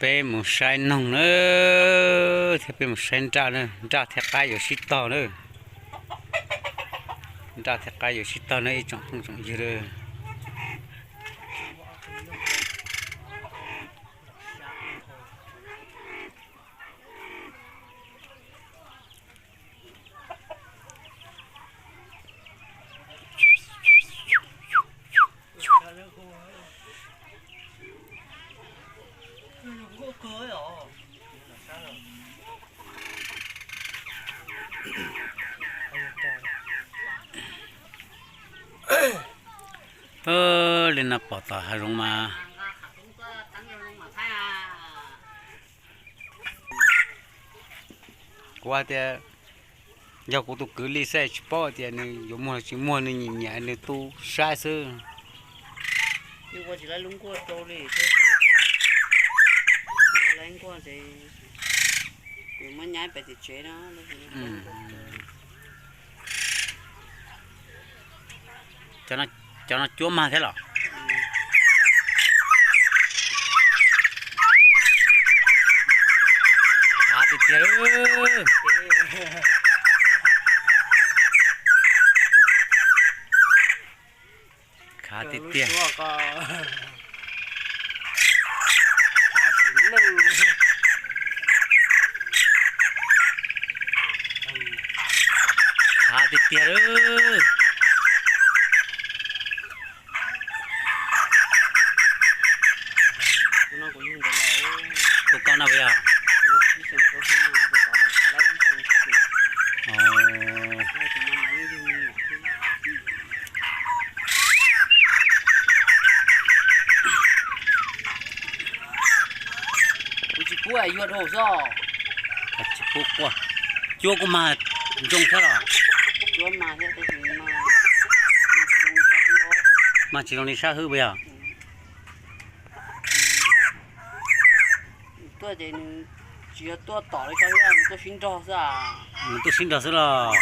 Peb mus saib noog na, thiab peb mus saib nraj na, nraj thiab qaib yuav sib tog na. Nraj thiab qaib yuav sib tog na ib tsoom phooj tsoom ywg na. Li no pom tom hav zoov mas. Kuv hais tias yog kuv tus kwv li xwb tsis paub tias nws yuav muag los tsis muag, nws nyiam nyiam nws tu saib xwb. Cov no cuab mag thiab los? Khav tiag tiag. Khav tiag tiag. Khav tiag tiag lawm. Tus ko no puas yog? Kuv tsis pub yuag dhau xwb. Tsis pub quaj. Cuab kuj mag zoo thiab los? Mag tsis zoo li sab hwb puas yog? Tuaj ces nws tsis yog tuaj tom li sab hwb, nws tuaj sib nrog xwb. Nws tuaj sib nrog xwb los?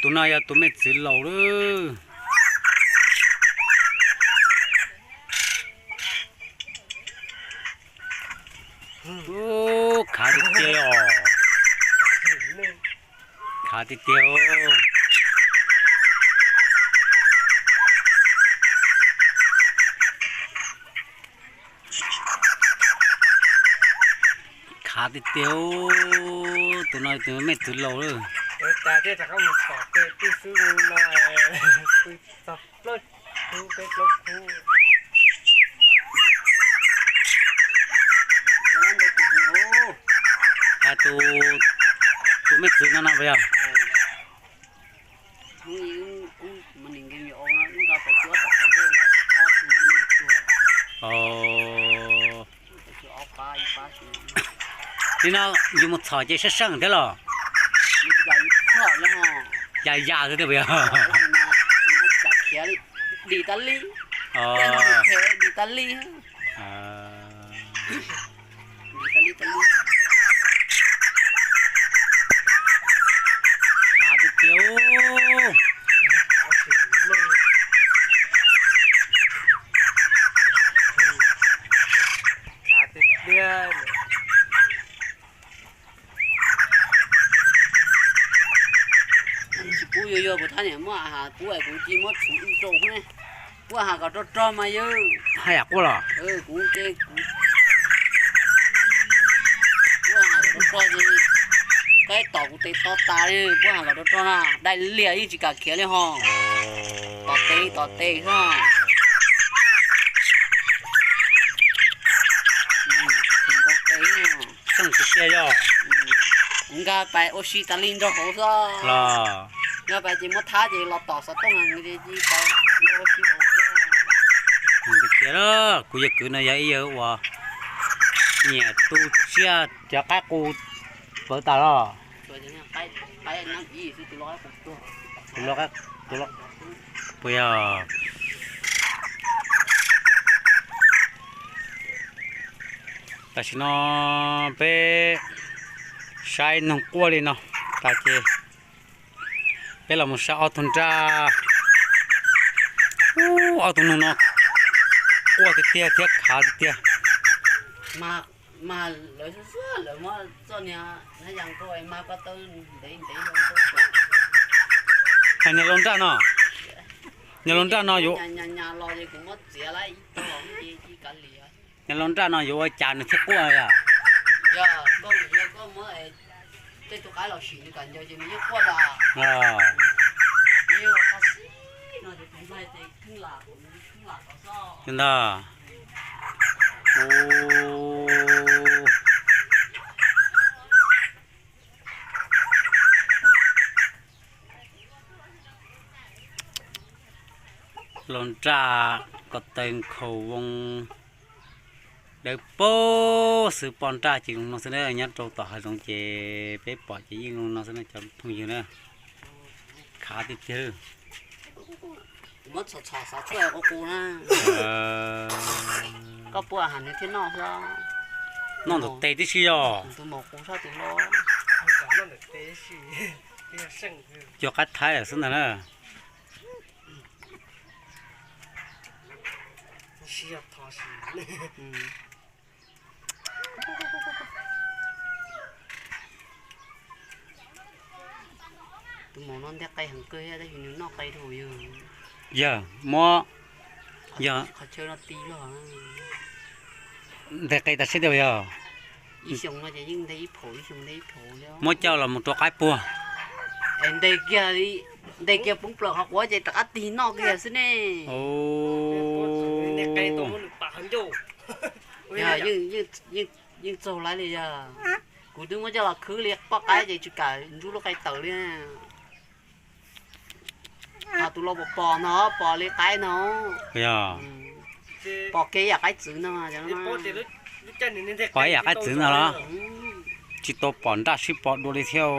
Tus no yog tus me txwv laus lawm. Khav tiag tiag os. Khav tiag tiag. Khav tiag tiag. Tus no tus me txwv laus lawm. Tus me txwv no no puas yog? Li no yus mus txhom ces seej seej thiab los? Yam yam xwb thiab puas yog? Khav tiag tiag. Khav tiag tiag. Tsis pub yuag yuag kuv thab niam muab has pub es kuv cia muab txhuv wb rau ne. Pub has kom rog rog mas yawg. Haj yam quaj los? Kuv ces kuv pub has kom rog rog ces qaib tom kuv tes to tas li, pub has kom rog rog na, dai lias yeej tsis kam khiav li ho. Tom tes tom tes xwb. Nkauj tes. Seej tiag tiag yog. Kuv nkag pais ua si tas li nrog hauv xwb. Los? Nkag pais ces muab thab ces los tom xov tooj na, nkag pais nrog ua si hauv xwb. Tiag tiag, kuv yawg kwv no yog ib yawg uas nyiam tu tsiaj cov qaib qus pawv tas los? Tus lo, tus lo, puas yog? Tam sim no peb saib noog quaj li no tas ces peb los mus saib ob tug nraj. Ob tug noog no quaj tiag tiag thiab khav tiag tiag. Hais niag laus nraj no, niag laus nraj no yuav, niag laus nraj no yuav ua cas nws thiaj quaj yom? Ntag. Laus nraj ko taw nkhaus voo dawb paug xwb, poj nraj ces zoo no xwb na, nyob rau tom hav zoov ces peb pom ces yeej zoo no xwb na cov phooj ywg na. Khav tiag tiag. Koj puas has nws thiaj noj xwb. Noj ntawm tes tib si yog. Cog qab thaib lawm xwb ntag na. Tus maum no nteg qe heev kawg thiab tab sis nws noj qe dhau yawg. Yog muab, yog qhov chaw no ti log. Nteg qe tas siab tiag yog. Ib xyoo no ces yeej nteg ib phaum ib xyoo nteg ib phaum thiab. Muab coj los mus rau qaib puag. Es nteg kiag, nteg kiag poob plaws qhov quav ces rov qab tig noj kiag xwb ne. Yog, yeej txaug lawv li yog. Kuv twb muab coj los khwb li poj qaib ces tsis kam ntsub lub qe tawm li. Ho tus laus pom pom no pom li qaib no. Pom kiag yam qaib txwv no. Pom yam qaib txwv no los tsis tau pom nraj sib pom dua li thiab.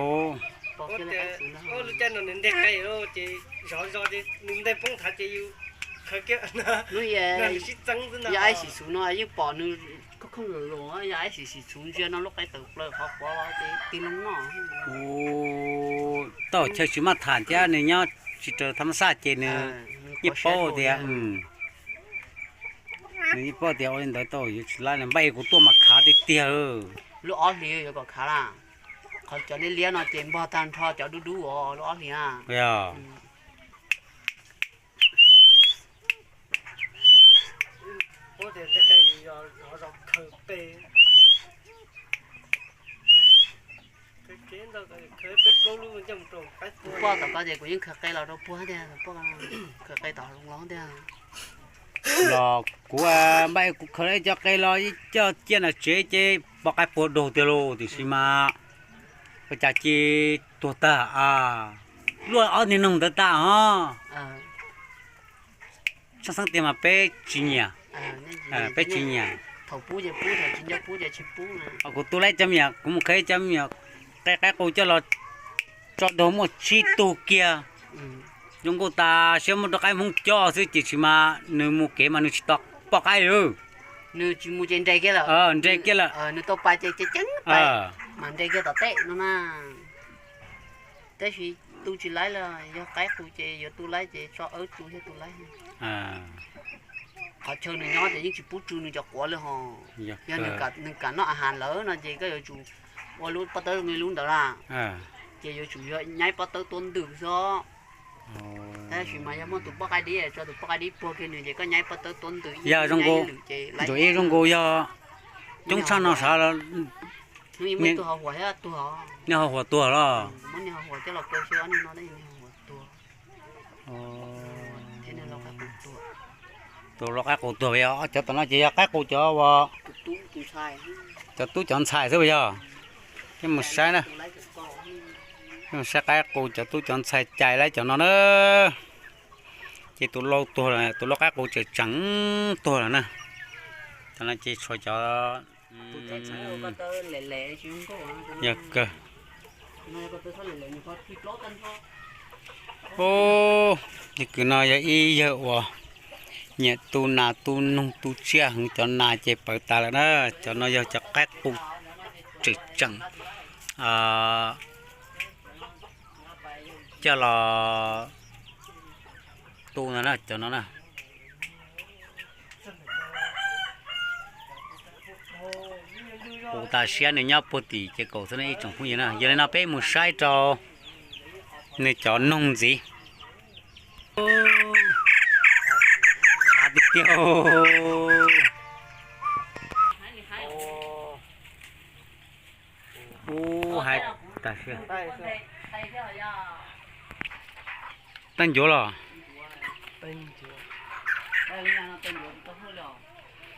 Yog aib xim xus no yeej pom nws khooj khooj lus, yog aib xim xim xus ntsia no lub qe tawm plaws qhov quav los ces tig loo noj. Tau chaw tsis maj tham thiab nws nyob tsis raws tham xaj ces nws yeej paub tias, nws yeej paub tias ua li ntawd tau yuav tsis laib, npaj kuv tuaj mas khav tiag tiag. Lub ob hlis yuav kom khav lawm. Qhov cov liab liab no ces npog tag nrho cov dub dub os lub ob hlis na. Poj tom ko ces kuv yeej khaws qe los rau puag tiag, khaws qe tom hauv zoov los tiag. Los kuv npaj kuv khaws cov qe los coj cia nram tsev ces poj qaib puag daug tiag lauj, tiam sis mas ua cas ci tuag tag a, luaj ob niag noog ntawd tag os. Tshaj xeeb tiag mas peb tsis nyiam, peb tsis nyiam. Kuv tu laib cov me nyuam, kuv mus qheb cov me nyuam qe qaib qus coj los tso daug muaj tsib tug kiag. Zoo nkauj tas siab muab rau qaib Hmoob cob xwb ces tsis mas nws mus kev mas nws tsis tom poj qaib li. Nws tsis mus ces nres kiag lawm. Nres kiag lawm. Nws tau pais ces ceev ceev pais mas nres kiag tom teb no na. Tab sis tu tsis laib li, yog qaib qus ces yuav tu laib ces tso awb tu thiaj tu laib. Qhov chaw nws nyob ces yeej tsis pub tsw nws cov quav li hos. Yog nws kam noj a has lawm no ces koj yuav tsum ua lub pob tawb li lub ntawd lawm, ces yuav tsum yog nyaib pob tawb tuab ntws xwb. Tab sis mas yog muaj tus poj qaib dib, tso tus poj qaib dib puag kiag nws ces koj nyaib pob tawb tuab ntws ib lwm ces laib. Ntsuam ib zoo nkaus yog coob tshaj no sav. Niag ho huam tuag los? Tus lau qaib qus tuag, cov tom no ces yog qaib qus cov uas, cov tub cov ntxhais xwb puas yog? Peb mus saib na, peb mus saib qaib qus cov tub cov ntxhais cais laib cov no na. Ces tus lau tuag lawm, tus lau qaib qus tseem tseem tuag lawm na. Tam no ces tshuav cov yog kawg. Ub, yawg kws no yog ib yawg uas Nyiam tu nas tu noog tu tsiaj heev cov nas ces pawv tas lawm na. Cov no yog cov qaib qus tseem tseem coj los tu no na, cov no na. Qus tas siab nws nyob puag tim ces kaum xwb na ib tsoom phooj ywg na. Yog li no peb mus saib rau nws cov noog ntxiv. Av tiag tiag. Ub, hais tas siab. Teej ncuav los?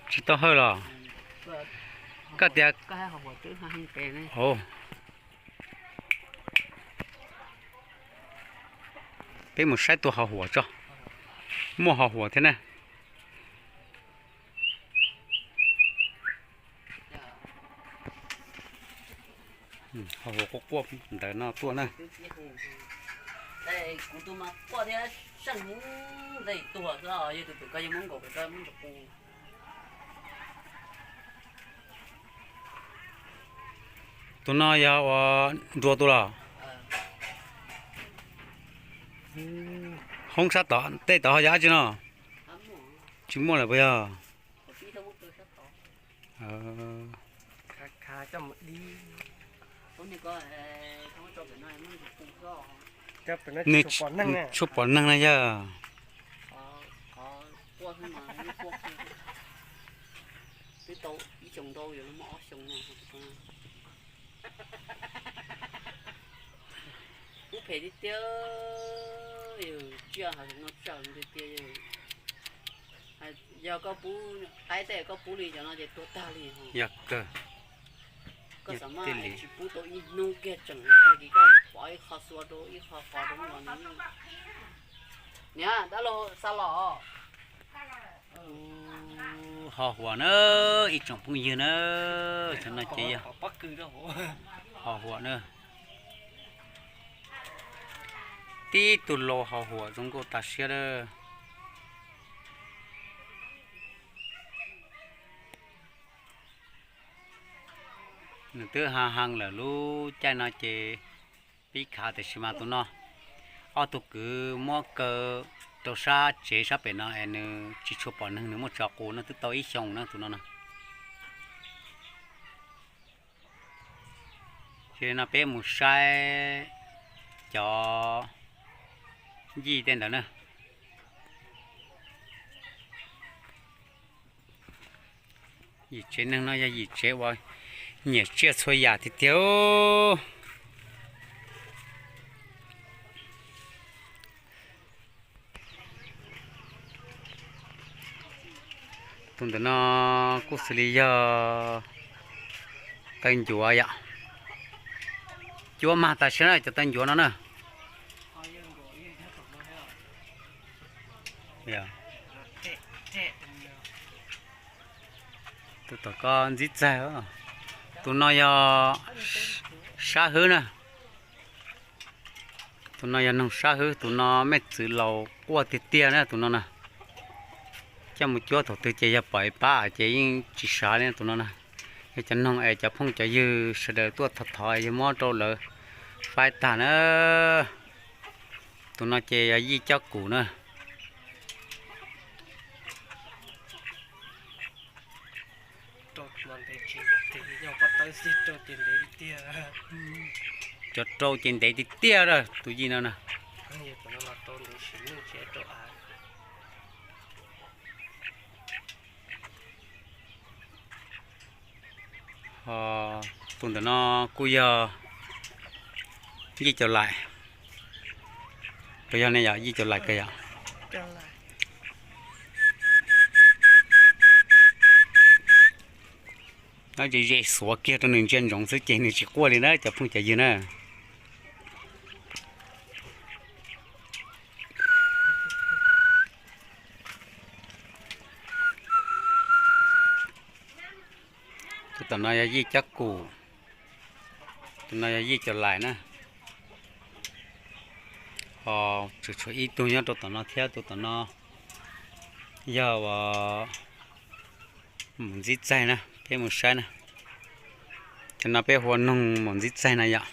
Tsis tau hawj los? Koj tias, peb mus saib tus ho huam tso. Muaj ho huam thiab na. Ho huam quaj quaj ntawm no tuaj na. Tus no yog ua nruas tus los? Hoob sab tod tej tod ho yog dab tsi no? Tsis muaj lawm puas yog? Nws tshuav pom neeg na yog. Pub phem tiag tiag, yawg tsiaj hauv no tsawg tiag tiag yawg. Yog koj pub qaib tej koj pub li cov no ces tuag tag li. Yog kawg. Koj xav mas tsis pub tau ib hnub kiag tseem tag kis koj pov ib qho xua rau ib qho qos rau los no. Niam, dab laug xa los. Ho huam na, ib tsoom phooj ywg na, cov no ces yog ho huam na. Tib tug laus ho huam zoo nkauj tas siab lawm. Nws twb ha heev lawm lub caij no ces pib khav tiam sis mas tus no ob tug kwv muab kaw rau sab tsev sab pem no es nws tsis tshua pom neeg, nws muaj tsov qus no twb tau ib xyoos na tus no na. Ces no peb mus saib cov yij tej ntawd na. Yim tsev neeg no yog yim tsev uas nyiam tsiaj txhua yam tiag tiag. Tus ntawm no kuj xws li yog taw ncuav yom. Cuab mag tas siab na cov taw ncuav no na. Tus tom ko ntxib txag. Tus no yog sab hwb na. Tus no yog noog sab hwb, tus no mej txwv laus quaj tiag tiag na tus no na. Coj mus cuab thaum twg ces yog pom ib pab ces yeej tsis sav li tus no na. Yog cov noog es cov phooj cov ywg sawv daws tuaj thov thov yog muab rau lawv faib tag na. Tus no ces yog yij cob kum na. Cov rau ces ntev tiag tiag tus yij no na. Tus ntawm no kuj yog yij caum lais. Puas yog ne yom, yij caum lais kawg yom. Ze ze xuav kiag rau nws ntsia ntsoov xwb ces nws tsis quaj li na cov phooj cov ywg na. Tus tom no yog yij cob kum, tus no yog yij caum lais na. Ho tseem tshuav ib tug nyob rau tom no thiab, tus tom no Yog uas maum ntxib txaig na, peb mus saib na. Cov no peb hu ua noog maum ntxib txaig na yom.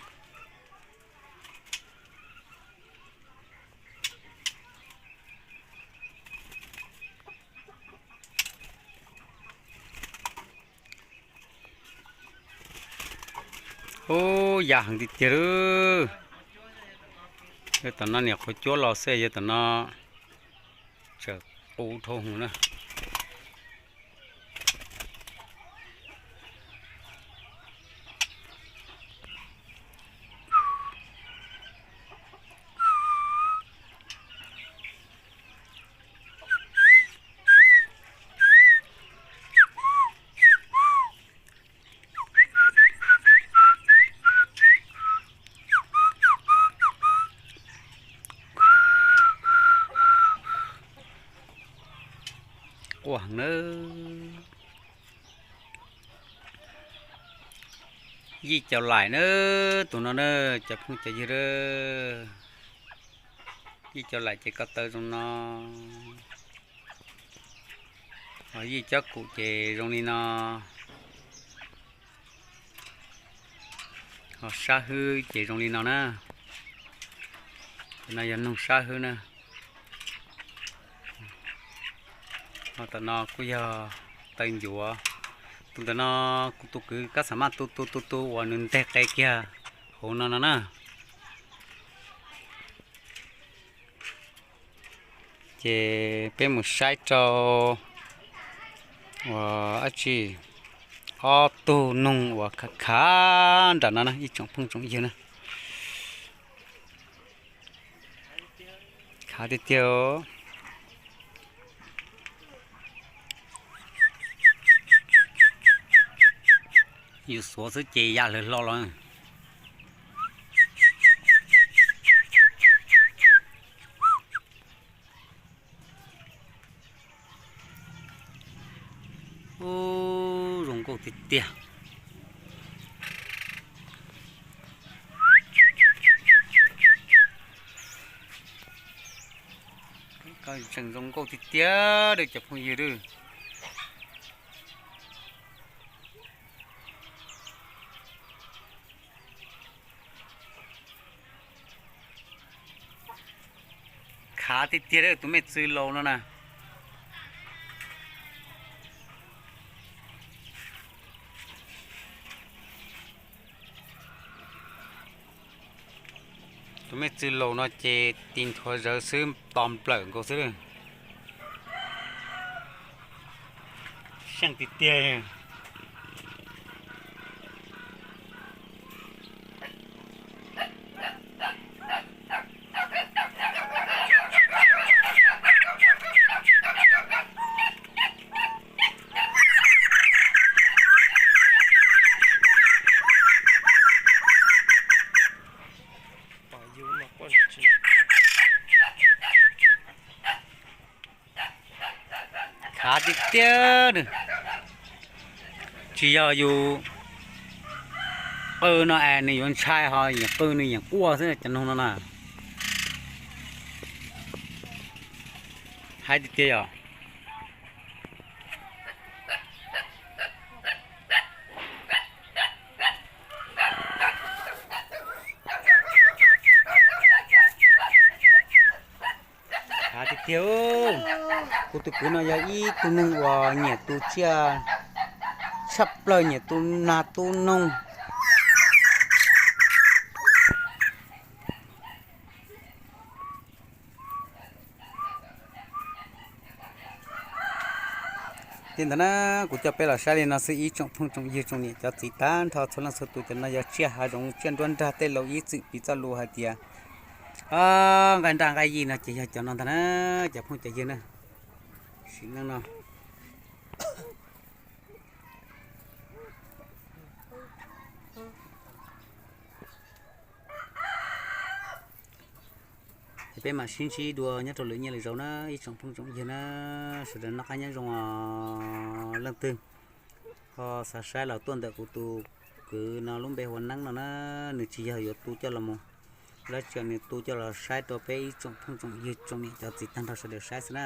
Ub, ya heev tiag tiag lawm. Yog tom no niam qhuav cuab los xwb, yog tom no tseem qus dhau hwv na. Quaj heev na. Yij Cau Laim na, tus no na, cov phooj cov ywg a, Yij Cau Laim ces ko taw zoo no, ho Yij Cob Kum ces zoo li no, ho Sab Hwb ces zoo li no na. Tus no yog noog Sab Hwb na. Ho tom no kuj yog taw ncuav. Tus ntawm no kuv tus kwv kab xam maj tu tu tu tu uas nws nteg qe kiag hauv no no na. Ces peb mus saib rau uas dab tsi, ob tug noog uas khav khav nram no na ib tsoom phooj tsoom ywg na. Khav tiag tiag. Yus xuav xwb ces ya lawv hlo los. Ub, zoo nkauj tiag tiag. Tseem zoo nkauj tiag tiag li cov phooj ywg a. Khav tiag tiag tus me txwv laus no na. Tus me txwv laus no ces tis nthuav zawv xwb, to nplawm nkaus xwb. Seej tiag tiag. Khav tiag tiag. Tsis yog yus qw no es nws yuav ntshai, ho yeej qw nws yeej quaj xwb cov noog no na. Haib tiag tiag yom. Khav tiag tiag. Kuv tus kwv no yog ib tug neeg uas nyiam tu tsiaj tshaj plaws, nyiam tu nas tu noog. Li ntawd na, kuv coj peb los saib li no xwb ib tsoom phooj tsoom ywg tsoom niam cov txiv tag nrho txhua leej txhua tus. Cov no yog tsiaj hav zoov tsiaj nruab nrag, tej laus ib txwm piv txoj lus hais tias nqaij nraj nqaij yij no ces yog cov no ntag na, cov phooj cov ywg na. Sim neej no ces peb mam sib ntsib dua nyob rau lwm nyiaj lwm zaus na ib tsoom phooj tsoom ywg na. Sawv daws noj qab nyob zoo os. Leej twg ho xav saib los tuaj ntawm kuv tus kwv no lub npe hu ua Neeb no na. Nws tsis yog yuav tu coj los mus dab tsi, nws tu coj los saib rau peb ib tsoom phooj tsoom ywg tsoom niam cov txiv tag nrho sawv daws saib xwb na.